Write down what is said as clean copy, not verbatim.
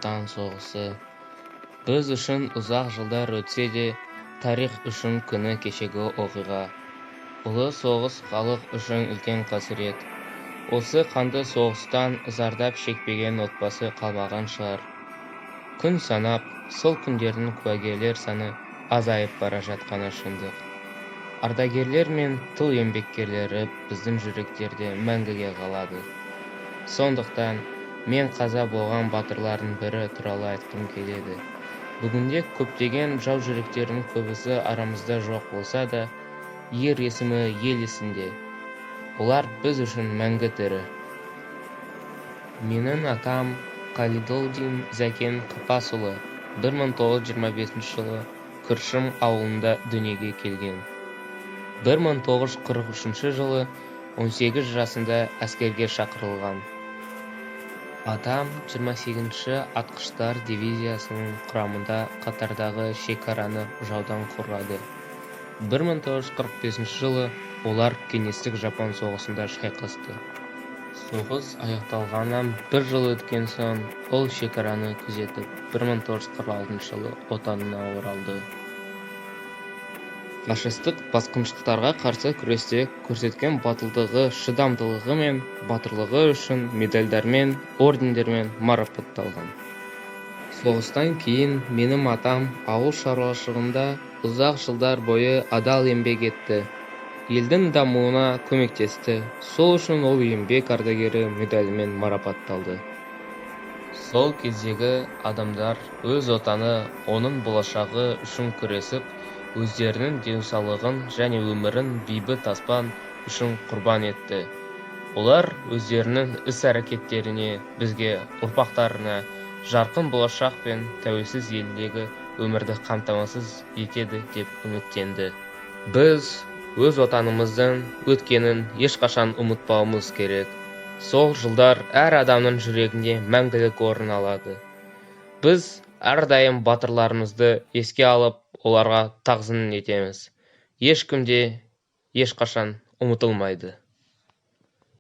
Отан соғысы. Біз үшін ұзақ жылдар өтсе де, тарих үшін күні кешегі оқиға. Ұлы соғыс халық үшін үлкен қасірет. Осы қанды соғыстан зардап шекпеген отбасы қалмаған шығар. Күн санап, сол күндердің куәгерлер саны азайып бара жатқаны шындық. Ардагерлер мен тыл еңбеккерлері біздің жүректерде мәңгіге қалады. Сондықтан мен қаза болған батырлардың бірі туралы айтқым келеді. Бүгінде көптеген жаужүректердің көбісі арамызда жоқ болса да, ер есімі ел есінде. Олар біз үшін мәңгі тірі. Менің атам Қалидолдин Зәкен Қапасұлы 1925 жылы Күршім ауылында дүниеге келген. 1943 жылы 18 жасында әскерге шақырылған. Атам 28-ші атқыштар дивизиясының құрамында қатардағы шекараны жаудан қорғады. 1945 жылы олар кеңестік жапон соғысында шайқасты. Соғыс аяқталғаннан бір жыл өткен соң ол шекараны күзетіп, 1946 жылы отанына оралды. Фашистік басқыншыларға қарсы күресте көрсеткен батылдығы, шыдамдылығы мен батырлығы үшін медальдармен, ордендермен марапатталған. Соғыстан кейін менің атам ауыл шаруашылығында ұзақ жылдар бойы адал еңбек етті. Елдің дамуына көмектесті. Сол үшін ол еңбек ардагері медалімен марапатталды. Сол кездегі адамдар өз отаны, оның болашағы үшін күресіп, өздерінің денсаулығын және өмірін бейбіт аспан үшін құрбан етті. Олар өздерінің іс-әрекеттеріне бізге, ұрпақтарына жарқын болашақ пен тәуелсіз елдегі өмірді қамтамасыз етеді деп үміттенді. Біз өз отанымыздың өткенін ешқашан ұмытпауымыз керек. Сол жылдар әр адамның жүрегінде мәңгілік орын алады. Біз әрдайым батырларымызды еске алып, оларға тағзым етеміз. Ешкім де ешқашан ұмытылмайды.